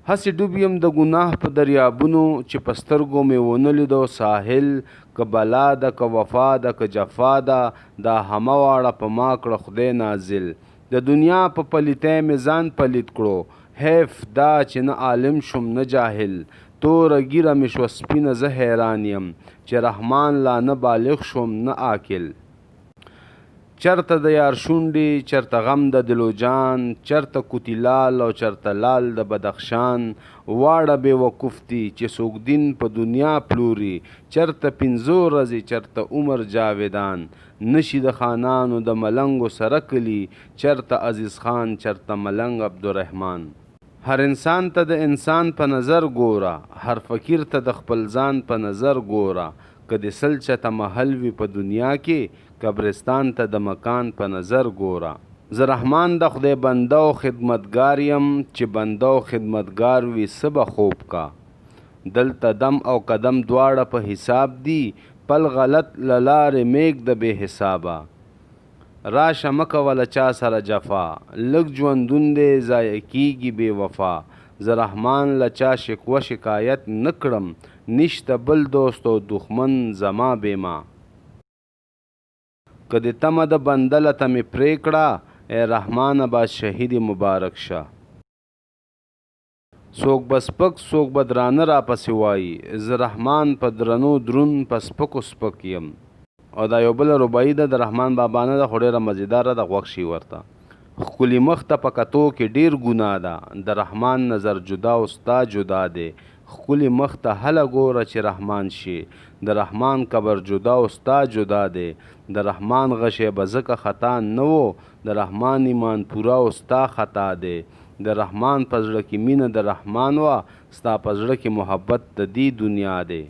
هسې ډوب یم د ګناه په دریابونو، چې په سترګو مې ونه لیدو ساحل. که بلا ده که وفا ده که جفا ده، دا همه واړه په ما کړه خدای نازل. د دنیا په پلیتۍ مې ځان پلیت کړو، حیف دا چې نه عالم شوم نه جاهل. توره ږیره مې شوه سپینه زه حیران یم، چې رحمان لا نه بالغ شوم نه عاقل. چرته د یار شونډې چرته غم د دل و جان، چرته کوتي لال او چرته لال د بدخشان. واړه بې وقوف دي چې څوک دین په دنیا پلوري، چرته پنځه ورځې چرته عمر جاویدان. نشي د خانانو د ملنګو سره کلي، چرته عزیز خان چرته ملنګ عبدالرحمن. هر انسان ته د انسان په نظر ګوره، هر فقیر ته د خپل ځان په نظر ګوره. که دې سل چته محل وي په دنیا کې، قبرستان ته د مکان په نظر ګوره. زه رحمان د خدای بنده او خدمتګار یم، چې بنده او خدمتګار وي څه به خوب کا. دلته دم او قدم دواړه په حساب دي، پل غلط له لارې مېږده بې حسابه. راشه مه کوه له چا سره جفا، لږ ژوندون دی ضایع کیږي بې وفا. زه رحمان له چا شکوه شکایت نه کړم، نشته بل دوست او دښمن زما بې ما. که دې تمه د بنده له تمې پرې کړه، ای رحمانه بادشاهي دې مبارک شه. څوک به سپک څوک به درانه راپسې وایي، زه رحمان په درنو درون په سپکو سپک یم. او دا یو بله رباعي ده د رحمان بابا نه ده، خو ډېره مزیداره ده، غوږ شي ورته. ښکلي مخ ته په کتو کې ډېر ګناه ده، د رحمان نظر جدا او ستا جدا دی. ښکلي مخ ته هله ګوره چې رحمان شي، د رحمان قبر جدا او ستا جدا دی. د رحمان غشی به ځکه خطا نه و، د رحمان ایمان پوره او ستا خطا دی. د رحمان په زړه کې مینه د رحمان وه، ستا په زړه کې محبت د دې دنیا دی.